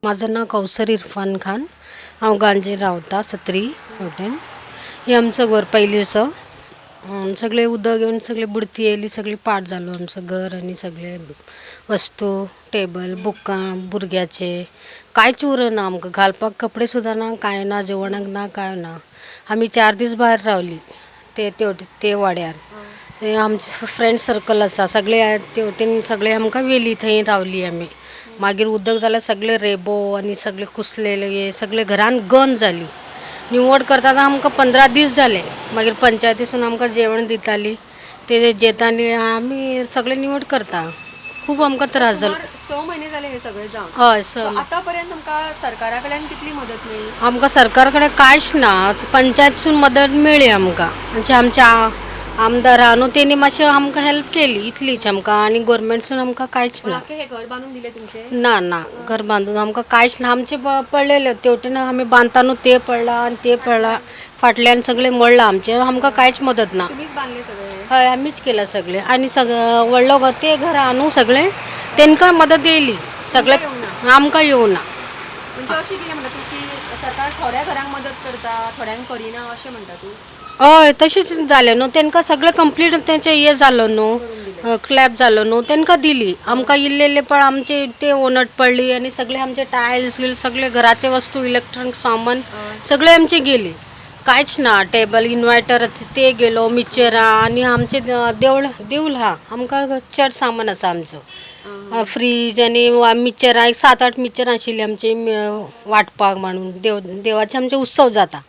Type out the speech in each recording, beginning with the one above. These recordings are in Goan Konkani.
माझं नाव कौसर इरफान खान. हांव गांजे रावता सत्री वटेन. हें आमचो घर पयलींचो. सगळें उदक येवन सगळी बुडती येयली, सगळी पाड जालो आमचो घर आनी सगळे वस्तू, टेबल, बुकां भुरग्याचे कांयच उरना आमकां. घालपाक कपडे सुद्दां ना, कांय ना, जेवणाक ना, कांय ना. आमी 4 दीस भायर रावली ते ते वाड्यार. ते आमचे फ्रेंड सर्कल आसा सगळे ते वटेन, सगळे आमकां व्हेली, थंय रावली आमी. मागीर उदक जाल्यार सगळे रेबो आनी सगळे कुसलेले हे सगळे घरान गंद जाली. निवड करता आमकां 15 दीस जाले. मागीर पंचायतीसून आमकां जेवण दिताली, ते जेता आनी आमी सगळे निवड करता. खूब आमकां त्रास जालो. 6 म्हयने जाले हे सगळे जावन. हय, 6. आतापर्यंत तुमकां सरकारा कडल्यान कितली मदत मेळ्ळी? आमकां सरकार कडेन कांयच ना. पंचायतसून मदत मेळ्ळी आमकां. म्हणजे आमच्या आमदार आहा न्हू, तेणी मातशें आमकां हेल्प केली इतलीच आमकां. आनी गोरमेंटसून आमकां कांयच ना. हे घर बांदून दिले तुमचे? ना ना, घर बांदून आमकां कांयच ना. आमचे पडलेले ते वटेन आमी बांदता न्हू, ते पडला आनी ते पडला फाटल्यान सगळें मोडलां आमचें. आमकां कांयच मदत ना. तुमीच बांदले सगळे? हय, आमीच केलां सगळें. आनी सगळें व्हडलो घर ते घर आहा न्हू सगळें, तेंकां मदत येयली सगळें, आमकां येवना. म्हणजे अशें कितें म्हणटा तूं की सरकार थोड्या घरांक मदत करता, थोड्यांक करिना अशें म्हणटा तूं? हय, तशेंच जालें न्हू. तेंकां सगळें कंप्लीट तेंचें हें जालो न्हू, क्लॅप जालो न्हू, तेंकां दिली. आमकां इल्ले इल्ले पण आमचे ते ओनट पडली आनी सगळे आमचे टायल्स बील सगळे घराचे वस्तू, इलेक्ट्रॉनिक सामान सगळे आमचे गेली. कांयच ना. टेबल, इन्वर्टर ते गेलो, मिक्सरां आनी आमचे देवळ देवूळ आहा, आमकां चड सामान आसा आमचो. फ्रीज आनी मिक्सरां, एक 7-8 मिक्सरां आशिल्ली आमची वांटपाक म्हणून. देवाचे आमचे उत्सव जाता,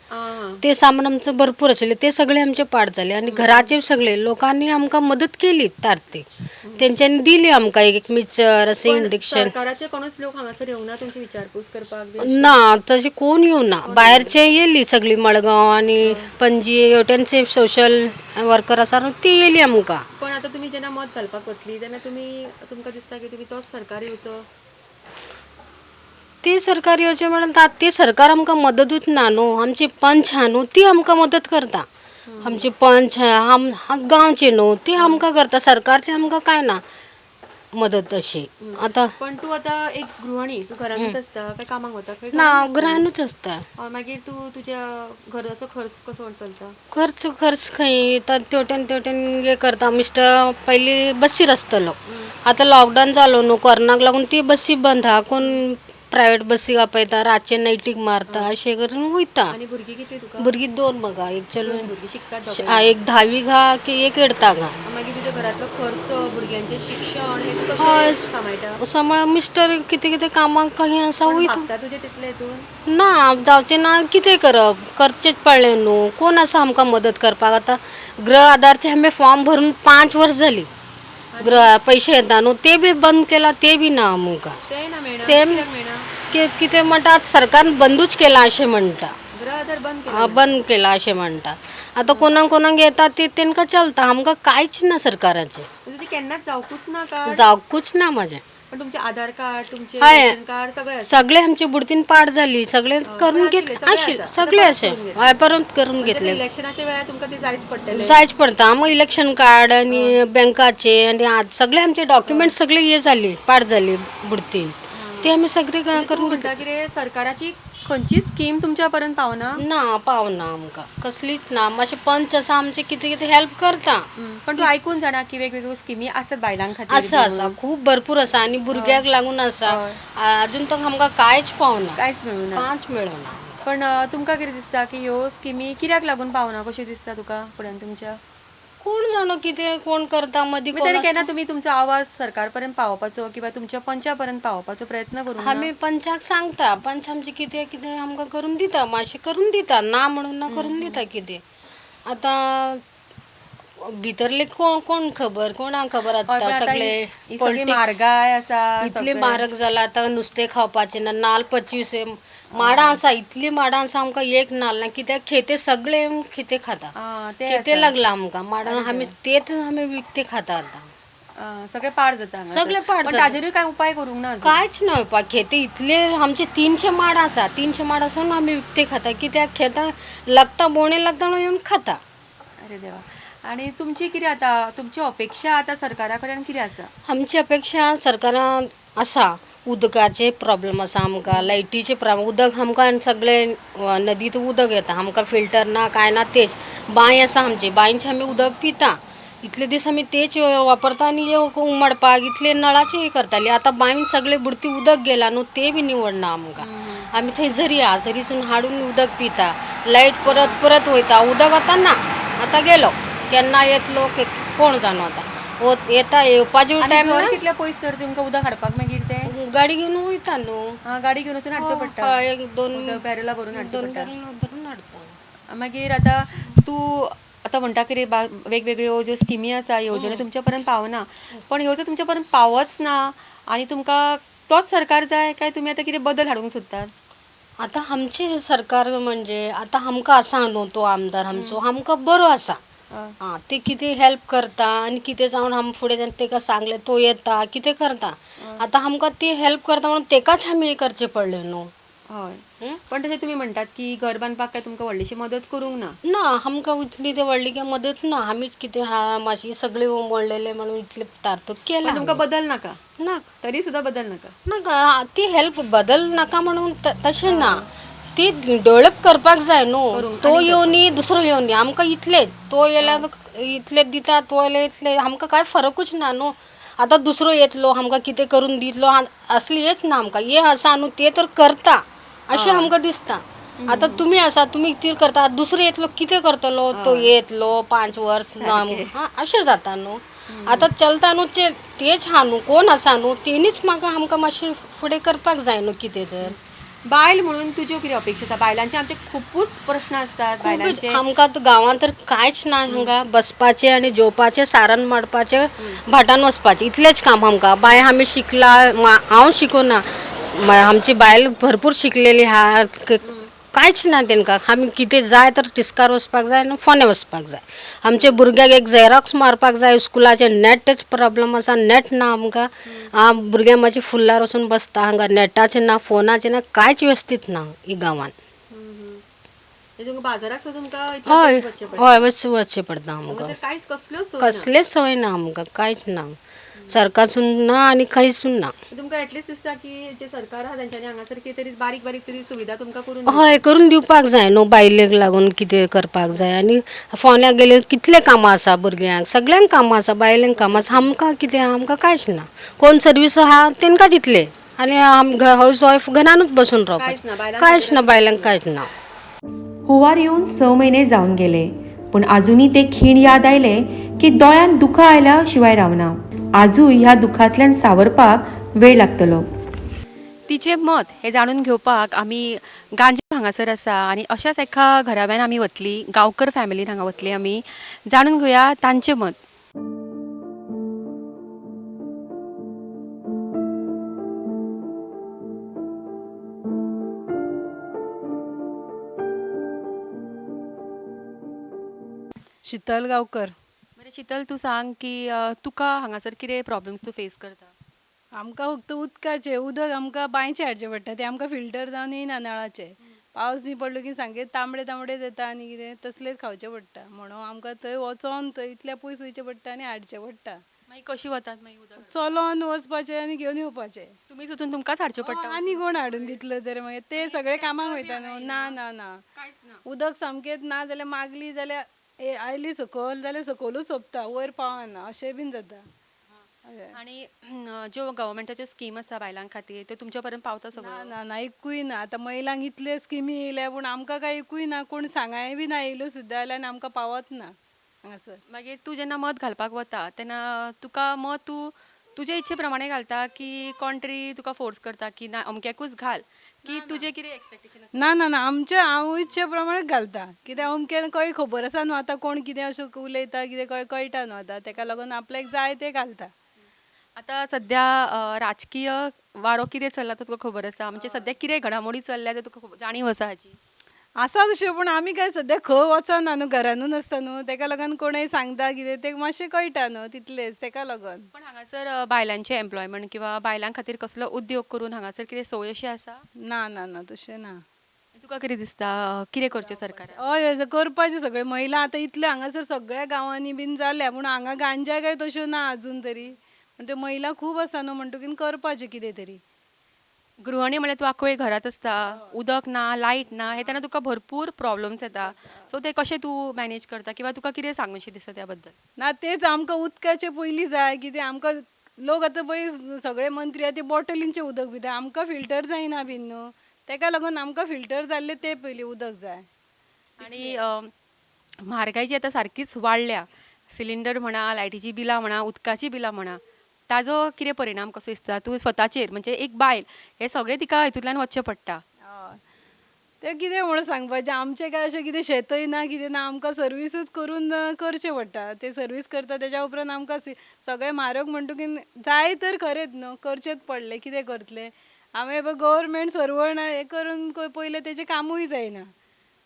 ते सामान आमचं भरपूर आशिल्लें, ते सगळे आमचे पाड जाले. आनी घराचे सगळे लोकांनी आमकां मदत केली, तारती तेंच्यांनी दिली आमकां एक एक मिक्सर अशें, इंडक्शन. सरकाराचे कोणूच लोक हांगासर येवना तुमची विचारपूस करपाक? ना, तशें कोण येवना. भायरचे येयली सगळी, मडगांव आनी पणजी हेवटेनचे सोशल वर्कर आसा ती येयली आमकां. पण आतां तुमी जेन्ना मत घालपाक वतली तेन्ना तुमी तुमकां दिसता की तुमी तोच सरकार येवचो? ते सरकार येवचें म्हणून ते सरकार आमकां मदतूच ना न्हू. आमची पंच आहा न्हू, ती आमकां मदत करता. आमची पंच गांवचे न्हू, ती आमकां करता. सरकारचे आमकां कांय ना मदत अशी आतां. पण तूं आतां एक गृहिणी, तूं घरानूच आसता काय कामाक वता? ना, घरानूच आसता. मागीर तूं तुज्या घराचो खर्च कसो चलता? खर्च खर्च खंय आतां तेवटेन तेवटेन हें करता. मिस्टर पयलीं बसीर आसतलो, आतां लॉकडावन जालो न्हू, कोरोनाक लागून ती बसी बंद आहा. कोण प्रायवेट बसी आपयता, रातचे नायटीक मारता, अशें करून वयता. आनी भुरगीं कितलीं तुका? भुरगीं 2 म्हाका, एक चलो, भुरगीं शिकतात? एक 10वी घा की एक 8th घा. मागीर तुज्या घरातलो खर्च, भुरग्यांचें शिक्षण हें तूं कशें सांबाळटा? सांबाळ मिस्टर कितें कितें कामाक खंय आसा वयता. तुजें तितलें हितून ना जावचें ना, कितें करप, करचेंच पडलें न्हू. कोण आसा आमकां मदत करपाक? आतां गृह आधारचें आमी फॉर्म भरून 5 वर्स जाली. गृह पयशे येता न्हू, ते बी बंद केला, ते बी ना आमकां. ते कितें म्हणटा आतां सरकारान बंदूच केला अशें म्हणटा. बंद केला अशें म्हणटा. आतां कोणाक कोणाक येता ते तेंकां चलता, आमकां कांयच ना सरकाराचें. केन्नाच जावकूच ना? जावकूच ना म्हाजें. पण तुमचे आधार कार्ड, तुमचे रेशन कार्ड सगळे सगळे आमचे बुडतीन पाड जाली, सगळे करून घेतले, सगळे अशे परत करून घेतले. इलेक्शनाच्या वेळार तुमकां ते जायच पडटलें? जायच पडटा. मग इलेक्शन कार्ड आनी बँकाचे आनी सगळे आमचे डॉक्युमेंट सगळे हे जाली, पाड जाली बुडतीन, ते आमी सगळे करून घेतले. कितें सरकाराची खंयची स्कीम तुमच्या पर्यंत पावना? ना, पावना आमकां कसलीच ना. मातशें पंच आसा आमचे, कितें कितें हेल्प करता. पण तूं आयकून जाणा की वेगवेगळ्यो स्किमी आसात बायलां खातीर? आसा आसा, खूब भरपूर आसा आनी भुरग्यांक लागून आसा. अजून तक आमकां कांयच पावना, कांयच मेळूना, कांयच मेळना. पण तुमकां कितें दिसता की ह्यो स्किमी कित्याक लागून पावना कश्यो दिसता तुका फुड्यान तुमच्या? कोण जाणो कितें कोण करता मदीं. केन्ना तुमी तुमचो आवाज सरकार पर्यंत पावोवपाचो किंवा तुमच्या पंचा पर्यंत पावोवपाचो प्रयत्न करूं? आमी पंचाक सांगता, पंच आमचे कितें कितें आमकां करून दिता, मातशें करून दिता, ना म्हणून ना, करून दिता कितें. आतां भितरले कोण कोण खबर, कोणाक खबर आतां सगळे म्हारगाय आसा, इतली म्हारग जाला आतां. नुस्तें खावपाचें ना. नाल 25 माडां आसा, इतली माडां आसा आमकां, एक नाल ना. कित्याक खेते सगळे खेते खाता, खेते लागला आमकां माडां, आमी तेच आमी विकते खाता आतां. सगळे पाड जाता, सगळे पाड. पण ताजेरूय काय उपाय करूंक ना? कांयच ना उपाय. खेते इतले आमचे 300 माड आसा, 300 माड आसा आमी विकते खाता. कित्याक खेतां लागता, बोणे लागता म्हणून येवन खाता. अरे देवा. आनी तुमची कितें आतां तुमची अपेक्षा आतां सरकारा कडेन कितें आसा? आमची अपेक्षा सरकारान आसा उदकाचे प्रॉब्लम आसा आमकां, लायटीचे प्रॉब्लम. उदक आमकां सगळे नदीत उदक येता, आमकां फिल्टर ना कांय ना. तेच बांय आसा आमची, बांयचे आमी उदक पिता. इतले दीस आमी तेच वापरता आनी उमाडपाक इतले नळाचे करताली. आतां बांयन सगळे बुडती उदक गेला न्हू, ते बी निवडना आमकां. आमी थंय झरी आहा, झरीसून हाडून उदक पिता. लायट परत परत वयता, उदक आतां ना, आतां गेलो केन्ना येतलो कोण जाणो. आतां येता येवपाचे टायम झर कितले पयस तर तुमकां उदक हाडपाक मागीर ते गाडी घेवन वयता न्हू. गाडी घेवन वचून हाडचें पडटा, एक दोन बॅरलां भरून हाडचें पडटा, दोन बॅरल भरून हाडटा. मागीर आतां तूं आतां म्हणटा कितें वेगवेगळ्यो ज्यो स्किमी आसा, येवजण्यो तुमच्या पर्यंत पावना, पण ह्यो जर तुमच्या पर्यंत पावच ना आनी तुमकां तोच सरकार जाय काय तुमी आतां कितें बदल हाडूंक सोदतात? आतां आमचें सरकार म्हणजे आतां आमकां आसा न्हू तो आमदार आमचो, आमकां बरो आसा. आं, ते कितें हेल्प करता आनी कितें जावन आम फुडें जावन तेका सांगलें तो येता कितें करता. आतां आमकां ती हेल्प करता म्हणून तेकाच आमी हें करचें पडलें न्हू. हय, पण तशें तुमी म्हणटात की घर बांदपाक काय तुमकां व्हडलीशी मदत करूंक ना? ना, आमकां इतली ते व्हडली काय मदत ना. आमीच कितें आहा मातशी सगळें मोडलेलें म्हणून इतलें तारतूक केलां. तुमकां बदल नाका? ना, तरी सुद्दां बदल नाका? नाका, ती हेल्प बदल नाका म्हणून तशें ना, ती डेवलप करपाक जाय न्हू. तो येवनी दुसरो येवनी आमकां इतलेच, तो येयल्यार इतले दिता, तो येयल्यार इतले, आमकां कांय फरकूच ना न्हू. आतां दुसरो येतलो आमकां कितें करून दितलो असली हेच ना आमकां. हे आसा न्हू ते तर करता अशें आमकां दिसता. आतां तुमी आसा, तुमी कितें करता, दुसरो येतलो कितें करतलो, तो येतलो 5 वर्स अशें जाता न्हू. आतां चलता न्हू तेच आहा न्हू, कोण आसा न्हू तेणीच म्हाका आमकां मातशें फुडें करपाक जाय न्हू कितें तर. बायल म्हणून तुज्यो कितें अपेक्षा आसा? बायलांचे आमचे खुबूच प्रश्न आसतात बायलांचे. आमकां गांवांत तर कांयच ना, हांगा बसपाचें आनी जेवपाचें, सारण मारपाचें, भाटान वचपाचें, इतलेंच काम आमकां. बाय आमी शिकला, हांव शिकोना, आमची बायल भरपूर शिकलेली आहा, कांयच ना तेंकां. आमी कितें जाय तर तिस्कार वचपाक जाय न्हू, फोंड्या वचपाक जाय. आमच्या भुरग्याक एक झेरॉक्स मारपाक जाय स्कुलाचें, नेटच प्रॉब्लम आसा, नेट ना आमकां. भुरग्यां मातशें फुल्लार वचून बसता हांगा, नेटाचें ना, फोनाचें ना, कांयच वेवस्थीत ना ही गांवान. बाजाराक सुद्दां हय हय, वचचें पडटा आमकां. कसलेच सवय ना आमकां, कांयच ना, सरकारसून ना आनी कांयसून ना. तुमकां एटलिस्ट दिसता की जे सरकार आहा तेंच्यांनी हांगासर कितें तरी बारीक बारीक तरी सुविधा तुमकां करून हय करून दिवपाक जाय न्हू, बायलेक लागून कितें करपाक जाय. आनी फोंड्या गेले कितले कामां आसा, भुरग्यांक सगल्यांक कामां आसा, बायलेंक कामां आसा, आमकां कितें, आमकां कांयच ना. कोण सर्वीस आहा तेंकां जितले आनी आम हावज वायफ घरानूच बसून रावपाचें, कांयच ना, बायलांक कांयच ना. हुंवार येवन 6 म्हयने जावन गेले, पूण आजुनूय ते खीण याद आयले की दोळ्यांत दुखां आयल्या शिवाय रावना. आजूय ह्या दुखांतल्यान सावरपाक वेळ लागतलो. तिचें मत हें जाणून घेवपाक आमी गांजे हांगासर आसा आनी अशाच एका घराब्यान आमी वतली, गांवकर फॅमिलीन हांगा वतली, आमी जाणून घेवया तांचें मत. शीतल गांवकर. बरें शीतल, तूं सांग की तुका हांगासर कितें प्रॉब्लम्स तूं फेस करता? आमकां फक्त उदकाचें, उदक आमकां बांयचें हाडचें पडटा, तें आमकां फिल्टर जावन येयना नळाचें. पावस बी पडलो की सामकें तांबडे तांबडेच येता आनी कितें तसलेंच खावचें पडटा, म्हणून आमकां थंय वचोन थंय इतल्या पयस वयचें पडटा आनी हाडचें पडटा. मागीर कशी वतात मागीर उदक? चलोन वचपाचें आनी घेवन येवपाचें. तुमीच वचून तुमकांच हाडचें पडटा? आनी कोण हाडून दितलो तर मागीर, ते सगळे कामाक वयता न्हू. ना ना ना, उदक सामकेंच ना जाल्यार मागली जाल्यार आयली सकयल जाल्यार सकयलूच सोंपता, वयर पावना, अशें बीन जाता. आनी ज्यो गव्हर्मेंटाच्यो स्कीम आसा बायलां खातीर त्यो तुमच्या पर्यंत पावता सगळ्यो? ना ना, एकूय ना. आतां महिलांक इतले स्किमी येयल्या पूण आमकां कांय एकूय ना, कोण सांगाय बी ना येयल्यो सुद्दां जाल्यार आनी आमकां पावत ना हांगासर. मागीर तूं जेन्ना मत घालपाक वता तेन्ना तुका मत तूं तुजे इच्छे प्रमाणे घालता की कोण तरी तुका फोर्स करता की ना अमक्याकूच घाल, की तुजें कितें एक्सपेक्टेशन आसा? ना ना ना, आमचे हांव इच्छे प्रमाणे घालता. कित्याक अमकें कळ खबर आसा न्हू आतां कोण कितें अशें उलयता, कितें कळटा न्हू आतां, तेका लागून आपल्याक जाय तें घालता. आतां सद्या राजकीय वारो कितें चल्ला तो तुका खबर आसा, म्हणजे सद्या कितें घडामोडी चल्ल्या ते तुका जाणीव आसा हाची? आसा तश्यो, पूण आमी काय सद्या खंय वचना न्हू, घरानूच आसता न्हू, तेका लागून कोणय सांगता कितें तें मातशें कळटा न्हू तितलेंच, तेका लागून. पण हांगासर बायलांचें एम्प्लॉयमेंट किंवा बायलां खातीर कसलो उद्योग करून हांगासर कितें सोय अशी आसा? ना ना ना, तशें ना. तुका कितें दिसता कितें करचें सरकारान? हय हय, करपाचें सगळें. महिला आतां इतलें हांगासर सगळ्या गांवांनी बीन जाल्या, पूण हांगा गांजा काय तश्यो ना आजून तरी, पूण त्यो महिला खूब आसा न्हू, म्हणटकीर करपाचें कितें तरी. गृहणी म्हणल्यार तूं आख्खो वेळ घरांत आसता, उदक ना, लायट ना, हे तेन्ना तुका भरपूर प्रॉब्लम्स येता. सो ते कशें तूं मॅनेज करता किंवा तुका कितें सांगूशें दिसता त्या बद्दल? ना तेच आमकां उदकाचें पयलीं जाय. कितें आमकां लोक आतां पळय सगळे मंत्री आतां ते बॉटलींचें उदक पिता, आमकां फिल्टर जायना बीन न्हू, तेका लागून आमकां फिल्टर जाल्लें तें पयलीं उदक जाय. आनी म्हारगाय जी आतां सारकीच वाडल्या, सिलिंडर म्हणा, लायटीची बिलां म्हणा, उदकाचीं बिलां म्हणा, ताजो कितें परिणाम कसो दिसता तूं स्वताचेर? म्हणजे एक बायल हें सगळें तिका हितूंतल्यान वचचें पडटा. हय, तें कितें म्हणून सांगपाचें, आमचें काय अशें कितें शेतय ना कितें ना, आमकां सर्विसूच करून करचें पडटा. तें सर्वीस करता तेज्या उपरांत आमकां सगळें म्हारग म्हणटकीर जाय तर खरेंच न्हू, करचेंच पडलें, कितें करतलें. हांवें पळय गव्हर्मेंट सर्वंट हें करून पयलें तेजें कामूय जायना,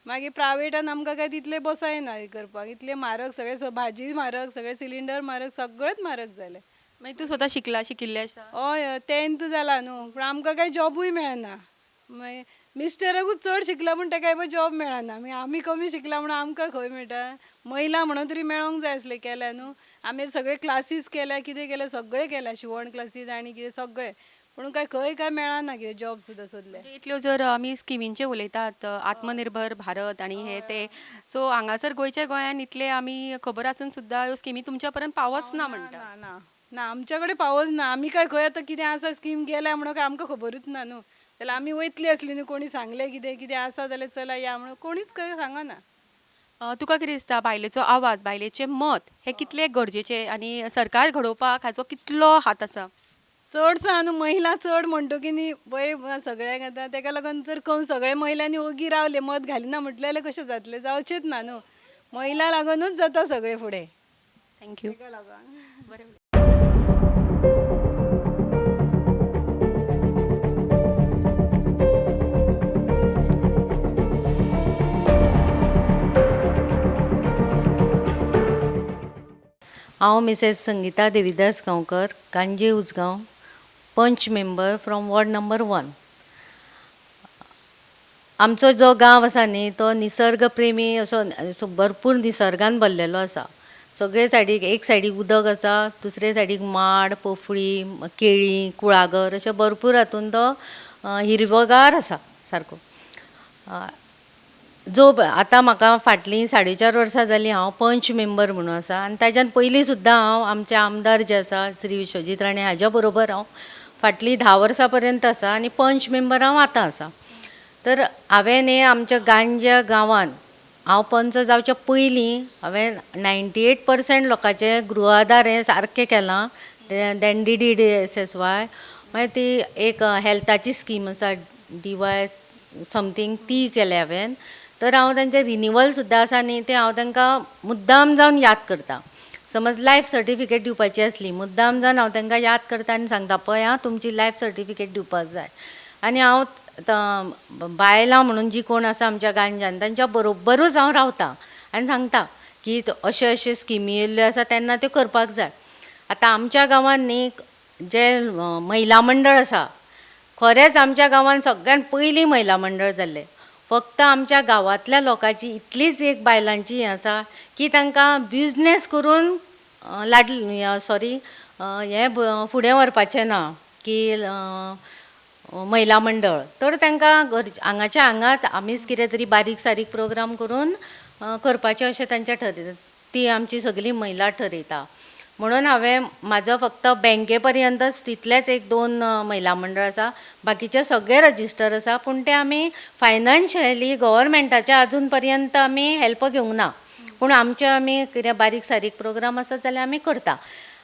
मागीर प्रायवेटान आमकां काय तितलें बसायना हें करपाक, इतलें म्हारग सगळें, भाजी म्हारग, सगळें सिलिंडर म्हारग, सगळेंच म्हारग जालें. मागीर तूं स्वता शिकला, शिकिल्लें आसा? हय हय, 10th जाला न्हू, पूण आमकां काय जॉबूय मेळना. मागीर मिस्टराकूच चड शिकला पूण तेका पळय जॉब मेळना, मागीर आमी कमी शिकला म्हणून आमकां खंय मेळटा. महिला म्हणून तरी मेळोंक जाय आसलें, केल्या न्हू आमी सगळे क्लासीस केल्या, कितें केल्या, सगळें केल्या, शिवण क्लासीस आनी कितें सगळें, पूण काय खंय काय मेळना कितें जॉब सुद्दां सोदले. म्हणजे इतल्यो जर आमी स्किमींचे उलयतात, आत्मनिर्भर भारत आनी हे ते, सो हांगासर गोंयच्या गोंयान इतले आमी खबर आसून सुद्दां ह्यो स्किमी तुमच्या पर्यंत पावच ना म्हणटा. ना ना ना, आमच्या कडेन पावच ना. आमी काय खंय आतां कितें आसा स्कीम गेल्या म्हणून काय आमकां खबरूच ना न्हू, जाल्यार आमी वयतली आसली न्हू, कोणी सांगलें कितें कितें आसा जाल्यार चला या म्हणून, कोणीच खंय सांगना. तुका कितें दिसता बायलेचो आवाज, बायलेचें मत हें कितलें गरजेचें आनी सरकार घडोवपाक हाचो कितलो हात आसा? चडसो न्हू महिला चड म्हणटकीर न्ही पळय सगळ्यांक आतां तेका लागून जर कोण सगळे महिलांनी ओगी रावले मत घालिना म्हटलें जाल्यार कशें जातलें, जावचेंच ना न्हू, महिला लागूनच जाता सगळें फुडें. Thank you. तेका लागून. बरें. हांव Mrs Sangeeta Devidas Gaonkar, Ganje Ujgaon, panch member from ward number 1. आमचो जो गांव आसा न्ही तो निसर्ग प्रेमी असो भरपूर निसर्गान भरलेलो आसा. सगळे सायडीक, एक सायडीक उदक आसा, दुसरे सायडीक माड, पोफळी, केळी, कुळागर अशें भरपूर हातून तो हिरवोगार आसा सारको. जो आतां म्हाका फाटलीं 4.5 वर्सां जालीं हांव पंच मेंबर म्हणून आसा आनी ताज्यान पयलीं सुद्दां हांव आमचे आमदार जे आसा श्री विश्वजीत राणे हाज्या बरोबर हांव फाटलीं 10 वर्सां पर्यंत आसा आनी पंच मेंबर हांव आतां आसा. तर हांवें न्ही आमच्या गांज्या गांवांत हांव पंच जावच्या पयलीं हांवें 98% लोकांचें गृह आधार हें सारकें केलां, then D D D S S Y, मागीर ती एक हेल्थाची स्कीम आसा DY something ती केल्या हांवें. तर हांव तांचें रिनिवल सुद्दां आसा न्ही तें हांव तांकां मुद्दाम जावन याद करता. समज लायफ सर्टिफिकेट दिवपाची आसली मुद्दाम जावन हांव तांकां याद करता आनी सांगता पळय आं तुमची लायफ सर्टिफिकेट दिवपाक जाय. आनी हांव बायलां म्हणून जी कोण आसा आमच्या गांजान तांच्या बरोबरूच हांव रावता आनी सांगता की अशे अशे स्किमी येयल्ल्यो आसा तेन्ना त्यो करपाक जाय. आतां आमच्या गांवांत न्ही जे महिला मंडळ आसा, खरेंच आमच्या गांवांत सगळ्यान पयलीं महिला मंडळ जाल्लें. फक्त आमच्या गांवांतल्या लोकांची इतलीच एक बायलांची हें आसा की तांकां बिजनेस करून लाडली सॉरी हें फुडें व्हरपाचें ना की महिला मंडळ, तर तांकां हांगाच्या हांगात आमीच कितें तरी बारीक सारीक प्रोग्राम करून करपाचें अशें तांचें ठरयता, ती आमची सगळी महिला ठरयता. म्हणून हांवें म्हाजो फक्त बँके पर्यंतच तितलेच 1-2 महिला मंडळ आसा, बाकीचे सगळे रजिस्टर आसा, पूण ते आमी फायनान्शियली गव्हर्मेंटाच्या अजून पर्यंत आमी हेल्प घेवंक ना, पूण आमचे आमी कितें बारीक सारीक प्रोग्राम आसत जाल्यार आमी करता.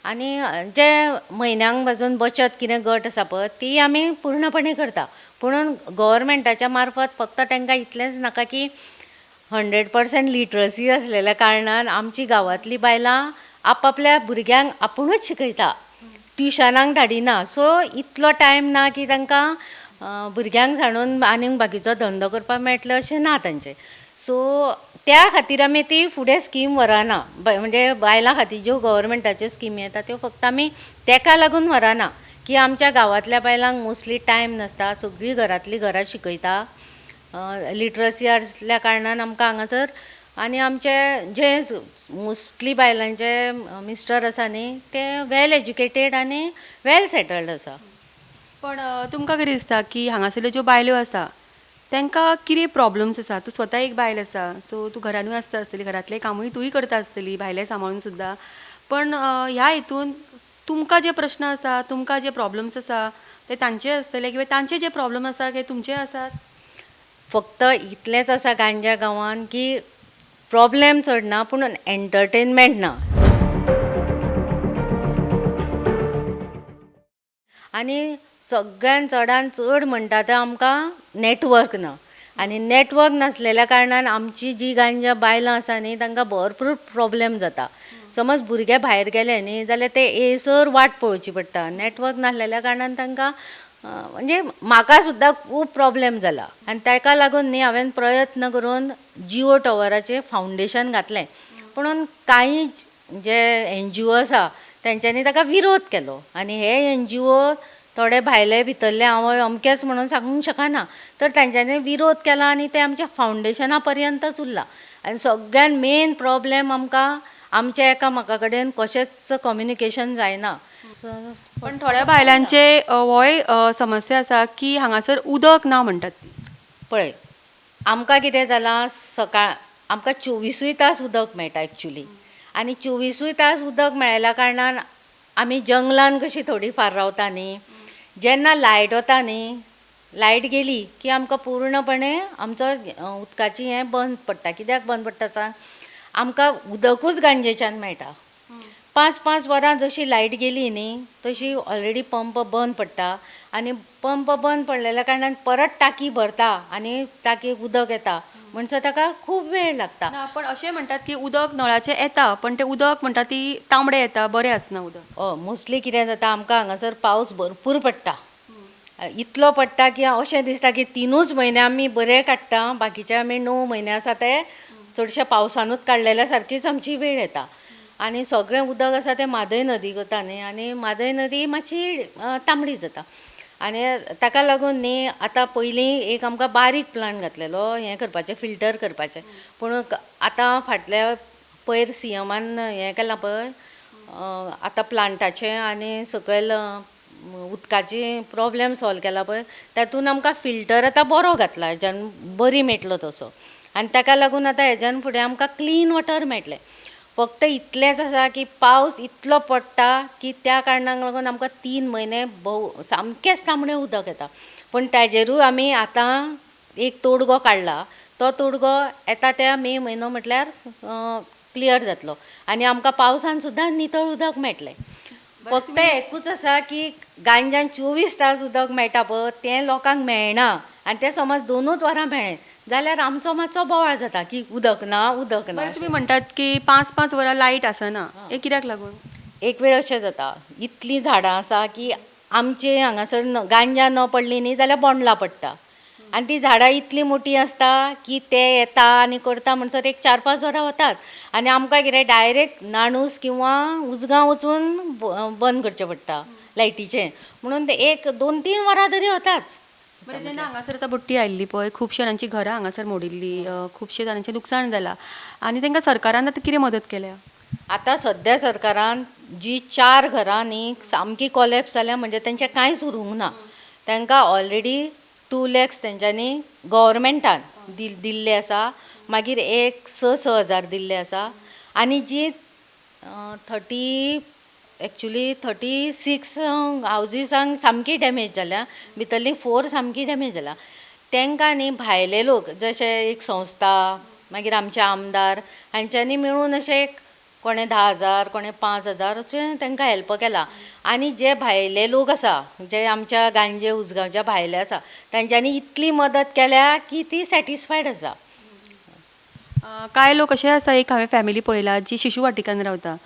आनी जे म्हयन्यांक पासून बचत कितें गट आसा पळय ती आमी पूर्णपणे करता, पुणून गव्हर्मेंटाच्या मार्फत फक्त तांकां इतलेंच नाका की 100% लिटरसी आसलेल्या कारणान आमची गांवांतलीं बायलां आपापल्या भुरग्यांक आपुणूच शिकयता, ट्युशनाक धाडिना. सो इतलो टायम ना की तांकां भुरग्यांक सांडून आनीक बाकीचो धंदो करपाक मेळटलो अशें ना तांचें. सो त्या खातीर आमी ती फुडें स्कीम व्हरना, म्हणजे बायलां खातीर ज्यो गव्हर्मेंटाच्यो स्किमी येता त्यो फक्त आमी तेका लागून व्हरना की आमच्या गांवांतल्या बायलांक मोस्टली टायम नासता, सगळीं घरांतलीं घरां शिकयता, लिटरसी आसल्या कारणान आमकां हांगासर आनी आमचे जे मोस्टली बायलांचे मिस्टर आसा न्ही ते वेल एज्युकेटेड आनी वेल सेटल्ड आसा. पण तुमकां कितें दिसता की हांगासरल्यो ज्यो बायलो आसा तांकां कितें प्रॉब्लम्स आसा? तूं स्वता एक बायल आसा, सो तूं घरानूय आसता आसतली, घरांतलें कामूय तूंय करता आसतली, भायलें सांबाळून सुद्दां. पण ह्या हितून तुमकां जे प्रश्न आसा, तुमकां जे प्रॉब्लम्स आसा ते तांचे आसतले किंवा तांचे जे प्रॉब्लम आसा ते तुमचे आसात? फक्त इतलेंच आसा गांज्या गांवान की प्रॉब्लेम चड ना पूण एंटरटेनमेंट ना. आनी सगळ्यान चडान चड म्हणटा तें आमकां नॅटवर्क ना आनी नॅटवर्क नासलेल्या कारणान आमची जी गांजा बायलां आसा न्ही तांकां भरपूर प्रॉब्लेम जाता. समज भुरगे भायर गेले न्ही जाल्यार ते येयसर वाट पळोवची पडटा. नॅटवर्क नासलेल्या कारणान तांकां म्हणजे म्हाका सुद्दां खूब प्रॉब्लेम जाला आनी ताका लागून न्ही हांवें प्रयत्न करून जिओ टॉवराचें फावंडेशन घातलें, पूण कांय जे एन जी ओ आसा तेंच्यांनी ताका विरोध केलो आनी हे एन जी ओ थोडे भायले भितरले हांव अमकेच म्हणून सांगूंक शकना, तर तेंच्यांनी विरोध केला आनी ते आमच्या फावंडेशना पर्यंतच उरला. आनी सगळ्यान मेन प्रॉब्लेम आमकां आमच्या एकामेका कडेन कशेंच कम्युनिकेशन जायना. पण थोड्या बायलांचे होय समस्या आसा की हांगासर उदक ना म्हणटात ती. पळय आमकां कितें जालां, सकाळ आमकां 24 तास उदक मेळटा एक्चुली आनी 24 तास उदक मेळ्ळ्या कारणान आमी जंगलान कशी थोडी फार रावता न्ही, जेन्ना लायट वता न्ही, लायट गेली की आमकां पूर्णपणे आमचो उदकाची हें बंद पडटा. कित्याक बंद पडटा सांग, आमकां उदकूच गांजेच्यान मेळटा. 5-5 वरां जशी लायट गेली न्ही तशी ऑलरेडी पंप बंद पडटा आनी पंप बंद पडलेल्या कारणान परत टाकी भरता आनी टाकयेक उदक येता म्हणसर ताका खूब वेळ लागता. ना, पण अशें म्हणटात की उदक नळाचें येता पण तें उदक म्हणटा ती तांबडें येता, बरें आसना उदक. हय, मोस्टली कितें जाता आमकां हांगासर पावस भरपूर पडटा, इतलो पडटा की अशें दिसता की 3 म्हयने आमी बरे काडटा, बाकीचे आमी 9 म्हयने आसा ते चडशे पावसानूच काडलेल्या सारकीच आमची वेळ येता. आनी सगळें उदक आसा तें म्हादय नदीक वता न्ही आनी म्हादय नदी मातशी तांबडी जाता आनी ताका लागून न्ही आतां पयलीं एक आमकां बारीक प्लांट घातलेलो हें करपाचें, फिल्टर करपाचें, पूण आतां फाटल्या पयर सी एमान हें केलां पळय आतां प्लांटाचें आनी सकयल उदकाची प्रॉब्लेम सॉल्व केला पळय, तातूंत आमकां फिल्टर आतां बरो घातला हेज्यान बरी मेळटलो तसो आनी ताका लागून आतां हेज्यान फुडें आमकां क्लीन वॉटर मेळटलें. फक्त इतलेंच आसा की पावस इतलो पडटा की त्या कारणाक लागून आमकां 3 म्हयने भोव सामकेंच तांबडें उदक येता, पूण ताजेरूय आमी आतां एक तोडगो काडला, तो तोडगो येता त्या मे म्हयनो म्हटल्यार क्लियर जातलो आनी आमकां पावसान सुद्दां नितळ उदक मेळटलें. फक्त एकूच आसा की गांजान 24 तास उदक मेळटा पळय तें लोकांक मेळना आनी तें समज 2 वरां मेळ्ळें जाल्यार आमचो मातसो बोवाळ जाता की उदक ना उदक ना. तुमी म्हणटात की 5-5 वरां लायट आसना, हें कित्याक लागून? एक वेळ अशें जाता, इतलीं झाडां आसा की आमचे हांगासर गांजा न पडली न्ही जाल्यार बोंडला पडटा आनी ती झाडां इतलीं मोटीं आसता की ते येता आनी करता म्हणसर एक 4-5 वरां वतात आनी आमकां कितें डायरेक्ट नाणूस किंवां उजगांव वचून बंद करचें पडटा लायटीचें, म्हणून ते 1-2-3 वरां तरी वताच. बरें, जेन्ना हांगासर आतां बुडटी आयिल्ली पळय, खुबशे जाणांची घरां हांगासर मोडिल्ली, खुबशे जाणांचें लुकसाण जालां आनी तांकां सरकारान आतां कितें मदत केल्या? आतां सद्या सरकारान जी 4 घरां न्ही सामकी कॉलेप्स जाल्या, म्हणजे तेंचें कांयच उरूंक ना, तांकां ऑलरेडी 2 लॅक्स तेंच्यांनी गव्हर्मेंटान दिल्ले आसा, मागीर एक 6-6 हजार दिल्ले आसा आनी जी 36 हावजीसांक सामकी डॅमेज जाल्या, भितरली 4 सामकी डॅमेज जाल्या. तांकां न्ही भायले लोक जशे एक संस्था मागीर आमचे आमदार हांच्यांनी मेळून अशें एक कोणें 10,000 कोणें 5,000 अशें तांकां हेल्प केला. आनी जे भायले लोक आसा जे आमच्या गांजे उजगांवच्या भायले आसा तांच्यांनी इतली मदत केल्या की ती सॅटिस्फायड आसा. कांय लोक अशे आसा, एक हांवें फॅमिली पळयला जी शिशू वाटिकान रावता,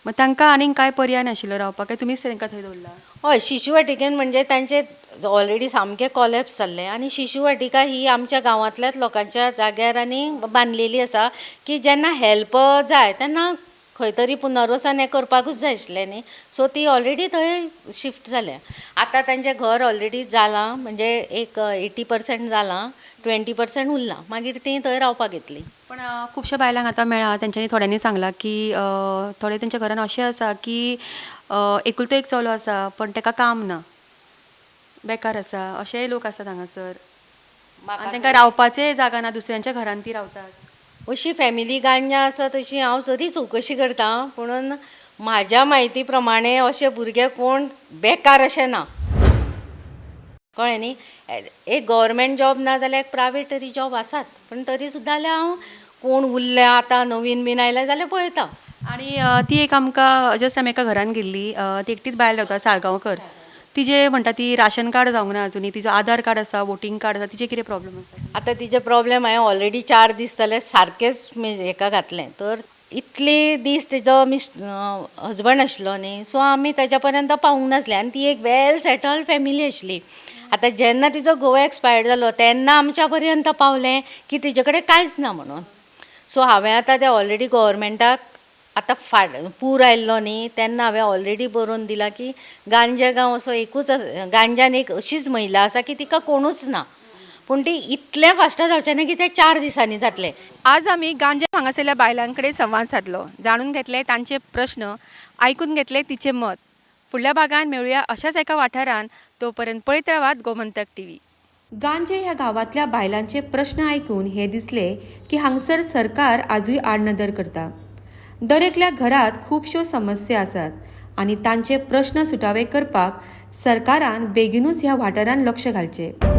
मग तांकां आनीक कांय पर्याय नाशिल्लो रावपाक, काय तुमीच तांकां थंय दवरला? हय, शिशू वाटिकेन म्हणजे तांचे ऑलरेडी सामकें कॉलेप्स जाल्लें आनी शिशू वाटिका ही आमच्या गांवांतल्याच लोकांच्या जाग्यार आनी बांदलेली आसा की जेन्ना हेल्प जाय तेन्ना खंय तरी पुनर्वसन हें करपाकूच जाय आशिल्लें न्ही, सो ती ऑलरेडी थंय शिफ्ट जाल्या. आतां तांचें घर ऑलरेडी जालां, म्हणजे एक 80% जालां, 20% उरलां, मागीर तीं थंय रावपाक येतलीं. पण खुबश्या बायलांक आतां मेळ्ळा तेंच्यांनी थोड्यांनी सांगलां की थोडे तेंच्या घरान अशें आसा की एकुलतो एक चलो आसा पण ताका काम ना, बेकार आसा अशेय लोक आसात हांगासर आनी तांकां रावपाचेय जागा ना, दुसऱ्यांच्या घरान ती रावतात. अशी फॅमिली गांजा आसा तशी हांव जरी चवकशी करता, पुणून म्हाज्या म्हायती प्रमाणे अशे भुरगे कोण बेकार अशें ना, कळ्ळें न्ही. एक गव्हर्मेंट जॉब ना जाल्यार एक प्रायवेट तरी जॉब आसात, पूण तरी सुद्दां जाल्यार हांव कोण उरल्या आतां नवीन बीन आयल्या जाल्यार पळयता. आनी ती एक आमकां जस्ट आमी एका घरान गेल्ली, ती एकटीच बायल रावता साळगांवकर, तिजे म्हणटा ती राशन कार्ड जावंक ना अजुनूय, तिजो आधार कार्ड आसा, वोटींग कार्ड आसा, तिजे कितें प्रॉब्लम आसा? आतां तिजे प्रॉब्लेम हांवें ऑलरेडी 4 दीस जाले सारकेच हेका घातलें, तर इतले दीस तिजो मिस हजबंड आशिल्लो न्ही, सो आमी ताच्या पर्यंत पावूंक नासले आनी ती एक वेल सेटल्ड फॅमिली आशिल्ली. आतां जेन्ना तिजो घोव एक्सपायर्ड जालो तेन्ना आमच्या पर्यंत पावलें की तिजे कडेन कांयच ना म्हणून. सो हांवें आतां तें ऑलरेडी गव्हर्मेंटाक आतां फाट पूर आयल्लो न्ही तेन्ना हांवें ऑलरेडी बरोवन दिलां की गांजे गांव असो एकूच गांज्यान एक अशीच महिला आसा की तिका कोणूच ना, पूण ती इतलें फास्ट जावचें ना की तें 4 दिसांनी जातलें. आज आमी गांजे हांगासरल्या बायलां कडेन संवाद सादलो, जाणून घेतले तांचे प्रश्न, आयकून घेतले तिचें मत. फुडल्या भागान मेळुया अशाच एका वाठारान, तो पर्यंत पळयत रावात गोमंतक टीव्ही. गांजे ह्या गांवांतल्या बायलांचे प्रश्न आयकून हें दिसलें की हांगसर सरकार आजूय आडनदर करता. दर एकल्या घरांत खुबश्यो समस्या आसात आनी तांचे प्रश्न सुटावे करपाक सरकारान बेगिनूच ह्या वाठारान लक्ष घालचें.